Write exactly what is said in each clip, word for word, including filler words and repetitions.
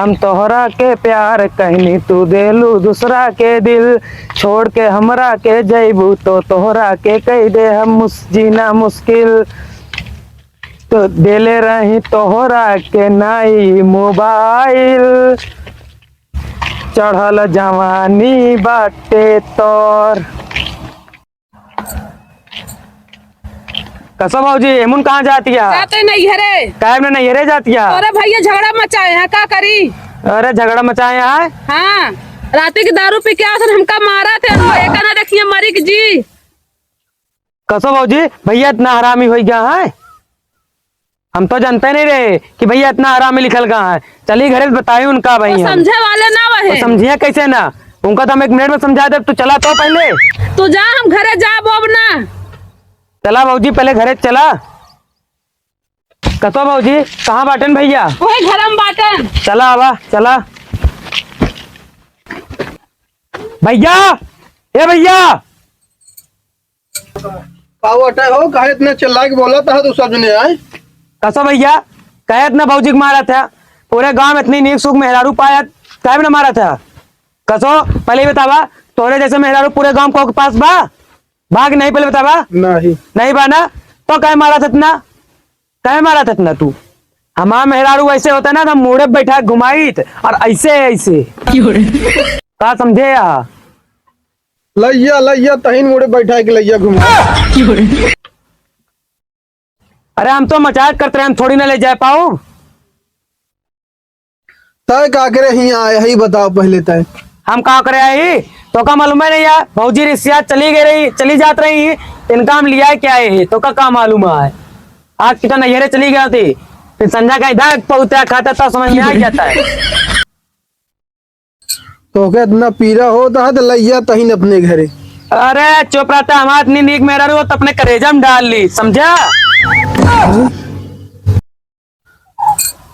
हम तोहरा के प्यार कहनी, तू देलू दूसरा के दिल, छोड़ के हमरा के जइबू तो तोहरा के कई दे हम मुस-, जीना मुश्किल। तो देले रही तोहरा के नाई मोबाइल, चढ़ल जवानी बाटे तोर। कसो भौजी, एमुन कहाँ जातिया? जाते नैहरे। काहे में नैहरे जातिया? अरे भैया झगड़ा मचाए हैं, का करी? अरे झगड़ा मचाए हैं? हाँ, राती की दारू पी के आवत हमका मारा थे, एका ना देखिए मरी के जी। कसो भौजी, भैया इतना हरामी होइ गया है? हम तो जानते नहीं रहे कि भैया इतना हरामी लिखल गया है। चली घरे बताई उनका भाई वो हम। समझे वाले ना वहे। वो समझिए कैसे ना? उनका तो हम एक मिनट में समझा दे। तू चला तो पहले। तू जा, हम घरे जाब अब ना। चला भौजी, पहले घरे चला। कतो भौजी, कहाँ बाटन भैया? वही घर में बाटन। चला आवा, चला। भैया, ए भैया, का बाटे हो? काहे इतना चिल्ला के बोलत ह तू सब जने आए? कसो भैया, काहे इतना भौजी के मारत ह? पूरे गाँव में इतनी नीक सूख मेहरारू पाया, काहे ना मारत ह? कसो, पहले ही बतावा, तोरे जैसे मेहरारू पूरे गाँव के पास बा? बा कि नहीं, पहले बतावा। नहीं। नहीं बा ना? तो काहे मारत ह इतना? काहे मारत ह इतना तू? हमार मेहरारू ऐसे होता ना तो मूड़े बैठा घुमाइत और ऐसे, ऐसे। का समझे या? लइया, लइया, तहिन मुड़े बैठा के लइया घुमा। अरे हम तो मजाक करत रहे, हम थोड़ी ना ले जाए पाउब। तय का करे हियाँ आए, यही बताओ पहले तय। हम का करे आई? तोका मालूम है नहीं यार, भौजी रिसिया चली गई रही, चली जात रही, इनका हम लिया क्या है, तोका का मालूम है? आज कितना नैहरे चली गया थी, फिर संझा का इधर पहुँचा खाता था, समझ में आ जाता है। तोके इतना पीरा होता है तो लइया तहिन अपने घरे। अरे चुप रहता, हमार इतनी नीक मेहरारू हो तो अपने करेजा में डाल ली, समझा?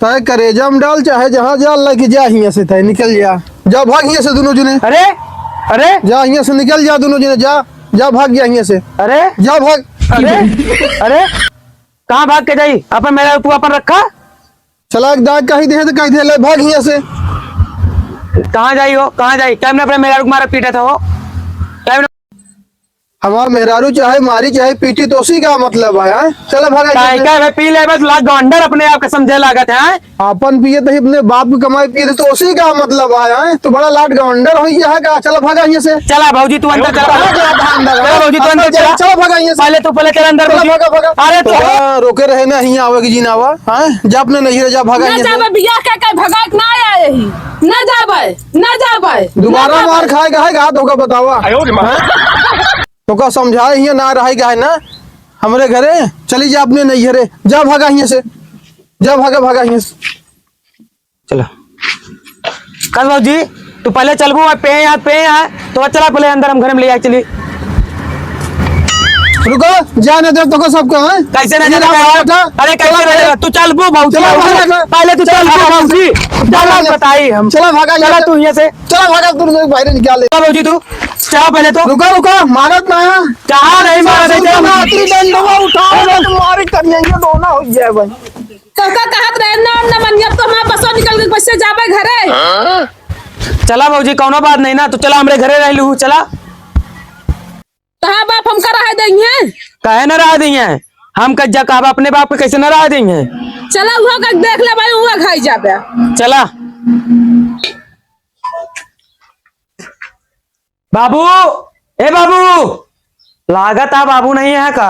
तय करेजा में डाल, चाहे जहाँ जा, लेके जा हियाँ से, तय निकल जा, जा भाग हियाँ से दोनों जने। अरे, अरे, जा हियाँ से, निकल जा दोनों जने, जा, जा भाग जा हियाँ से। अरे, जा भाग। अरे, अरे, कहाँ भाग के जाई? अपन मेहरारू तू अपन रखा। चला, एक दाग कही दे तो कही दे, ले भाग हियाँ से। कहाँ जाई हो? कहाँ जाई? टाइम ना अपने मेहरारू को मारा पीटा था हो। टाइम ना। हमार मेहरारू चाहे मारी चाहे पीटी तो उसी का मतलब है, हाँ? चला भागा हियाँ से। का भाई पी ले बस, लाग गंडर अपने आप के समझे लागत है, हाँ? अपन पिए तो ही अपने बाप की कमाई पिए थे तो उसी का मतलब है, हाँ? तो बड़ा लाट गंडर हो गया है का? चला भागा हियाँ से। चला भौजी तू अंदर चला। चला भौजी तू अंदर चला। चला भागा हियाँ से। पहले तू पहले चल अंदर चला भौजी। भागा, भागा। अरे तू हाँ, रोके रहे ना, हियाँ आवे की जीना आवा। हाँ, जा अपने नैहरे जा, भागा ना हियाँ से। जाबे, बियाह के, के भगाए के ना आए ही। ना जाबे, ना जाबे, दोबारा ना जाबे। मार खाए का है, का तोका बतावा। आयो रे माँ। तोका समझाए हियाँ ना रहे का है ना, हमरे घरे चली जा अपने नैहरे, जा भागा हियाँ से, जा भागा, भागा हियाँ से। चला। कस भौजी, तू पहले चलबू, मैं पे यहाँ, पे यहाँ, तो चला पहले अंदर हम घर में ले आए चली। रुको, जा ना दे तोको सबको, हाँ? कैसे ना ये जाना ना पड़ेगा? बेटा। अरे कैसे चला ना पहले। जाना? तू चल बो भौजी, चला भौजी। पहले। पहले तू चल चल बो भागा। भौजी। चल चला। बताई हम। चला भागा चला यहाँ से। तू यहाँ से। चला भागा, तू लोग बाहर निकाल ले। चल भौजी तू। चला पहले तो। रुको, रुको, मारत ना है। कहाँ नहीं मारत है, चला। आखिरी डंडवा उठाओ ना, तुम मारे करिएंगे, दोना हो जाए भाई। तो का कहत रहे ना, ना मन, अब तो हमार बसवा निकल गई, कैसे जाबे घरे? चला भौजी, कौनो बात नहीं ना, तू चला हमरे घरे रह लू, चला। तहार बाप हमका रहे देइहैं? काहे ना रहे देइहैं? हम कज्जा कहबा अपने बाप के, कैसे ना रहे देइहैं? चला, उहो का देख ले भाई, उहो खाई जाबे। चला। बाबू, ए बाबू, लागत आ बाबू नहीं है का?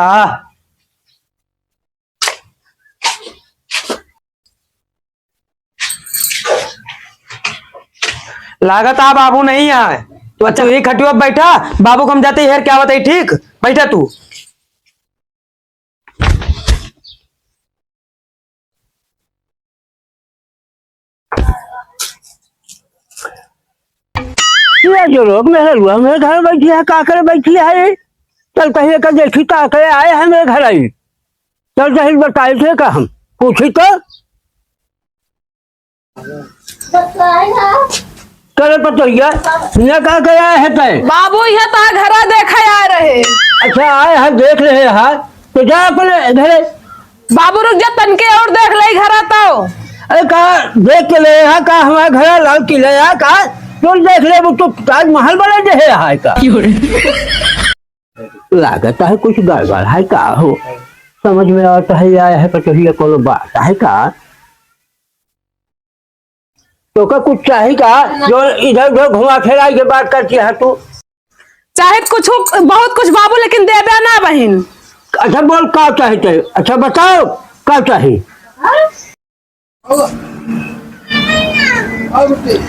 लागत आ बाबू नहीं आए। तो अच्छा, तू ही खटियो पे बैठा, बाबू को हम जाते ही हेर क्या बताई, ठीक? बैठा तू। ये जो लोग मेरे हुआ, मेरे घर बैठी है, का करे बैठी है? चल कहीं का देखी, का करे आए हैं मेरे घर आई। चल कहीं बताए थे का हम पूछी तो। चल पतोहिया, हियाँ का करे आए है तय? बाबू, ये तो घरा देखे आए रहे। अच्छा, आए हैं, देख रहे हैं, तो जा अपने घरे। बाबू, रुक जा, तनके और देख ले घरा तो। अरे का देख के ले यहाँ का हमारे घर लाल किला यहाँ का? तुम देख ले, वो तो ताजमहल बना दे है यहाँ का। लागत है कुछ गड़बड़ है का हो, समझ में आवत है या है पटोहिया कोनो बात है का? तोका कुछ चाही का जो इधर उधर घुमा फिरा के बात करती है तू? चाहे कुछ, बहुत कुछ बाबू, लेकिन देबे ना बहिन। अच्छा बोल का चाही ते? अच्छा बताओ का चाही?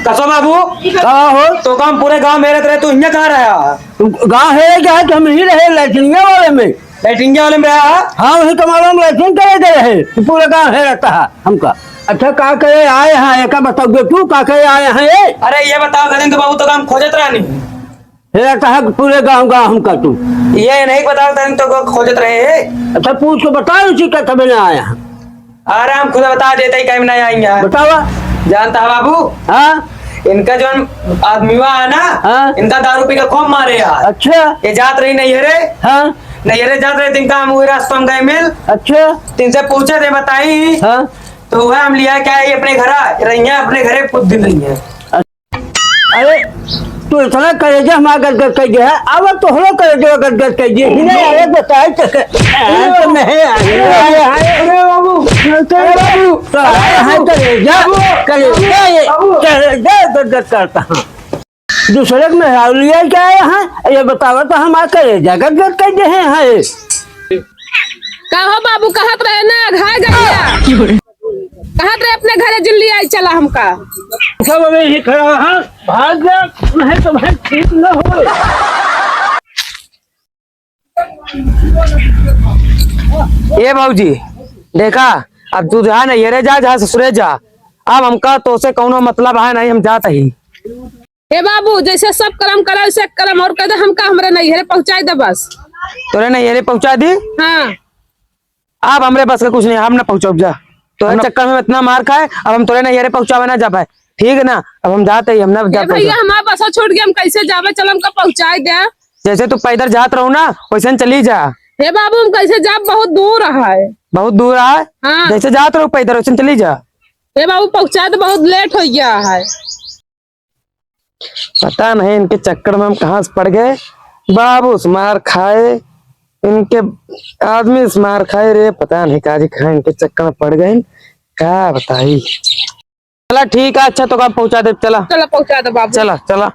कसो बाबू, का हो? तो काम पूरे गांव में रहत रहे, तू हियां कहाँ रहा? गांव है क्या है कि हम ही रहे लैट्रिनिया वाले में। लैट्रिनिया वाले में रहा? हाँ, वही कमरा में लैट्रिन करे दे रहे, पूरा गांव है रहता है हमका। अच्छा का करे आए हैं, एका बताओ तू का करे आए हैं ये? अरे ये बताओ, करें तो बाबू तो काम खोजत रहनी। हेरा कहा कि पूरे गांव गांव हमका तू। ये नहीं बताओ तन तो को खोजत रहे हैं। अच्छा पूछ के बताओ इसी का तबे ना आया। अरे हम खुद बता देते ही कहीं नहीं आएंगे। बतावा। जानता है बाबू? हाँ। इनका जो आदमीवा है ना, हाँ। इनका दारू पी के खूब मारे यार। अच्छा। ये जात रही नहीं है रे। हाँ। नहीं है रे, जात रहे, इनका हम वही रास्ता में गए मिल। अच्छा। इनसे पूछे थे, बताई। हाँ। तो वह हम लिया क्या है अपने घर, रही है अपने घरे कुछ दिन रही है। अरे, तू इतना करेजा हमारा गदगद कर दिया है, अब तोहरो करेजा गदगद कर दिया। हिने आवे बताए तो के, आ, तो नहीं आए। अरे बाबू, अरे बाबू, तो आए हैं करेजा, करेजा ये, बाबू। करेजा गदगद करता हूँ। दूसरे के मेहरारू लिया क्या आए हैं? ये बतावा तो हमारा करेजा गदगद कर दे हैं। का हो बाबू, कहत रहे ना, घा गइया। कहत रहे अपने घरे जिल्ली आई चला हमका। सब अबे यही खड़ा है, भाग जा, नहीं तो भाई ठीक न हो। ए भौजी, देखा, अब तू जहाँ नैहरे जा, जहाँ ससुरे जा, अब हमका तोसे कौनो मतलब है नहीं, हम जात ही। ए बाबू, जैसे सब करम करा, वैसे करम और कह दे, हमका हमरे नैहरे पहुँचाई दे बस। तोरे नैहरे पहुँचा दी? हाँ। अब हमरे बस का कुछ नहीं, हम ना पहुँचब जा। तोरे हम ना चक्कर में इतना मार खाए, अब हम तोरे नैहरे पहुँचावे ना जा पाए, ठीक है ना? अब हम जाते ही, हम ना जा ए भैया, पाए। हमारा बसा छूट गया, हम कैसे जावे? चल हमका पहुँचाई दे। जैसे तू पैदल जात रहू ना, वैसे चली जा। हे बाबू, हम कैसे जाब? बहुत दूर है। बहुत दूर है? हाँ। जैसे जात रहू पैदल, वैसे चली जा। हे बाबू, पहुँचा दे, बहुत लेट हो गया है। पता नहीं इनके चक्कर में हम कहाँ से पड़ गए। बाबू से मार खाए, इनके आदमी से मार खाए रे, पता नहीं काजी कहाँ इनके चक्कर में पड़ गए, का बताई। चला ठीक है, अच्छा तो का पहुँचा दे, चला। चला पहुँचा दे बाबू। चला, चला।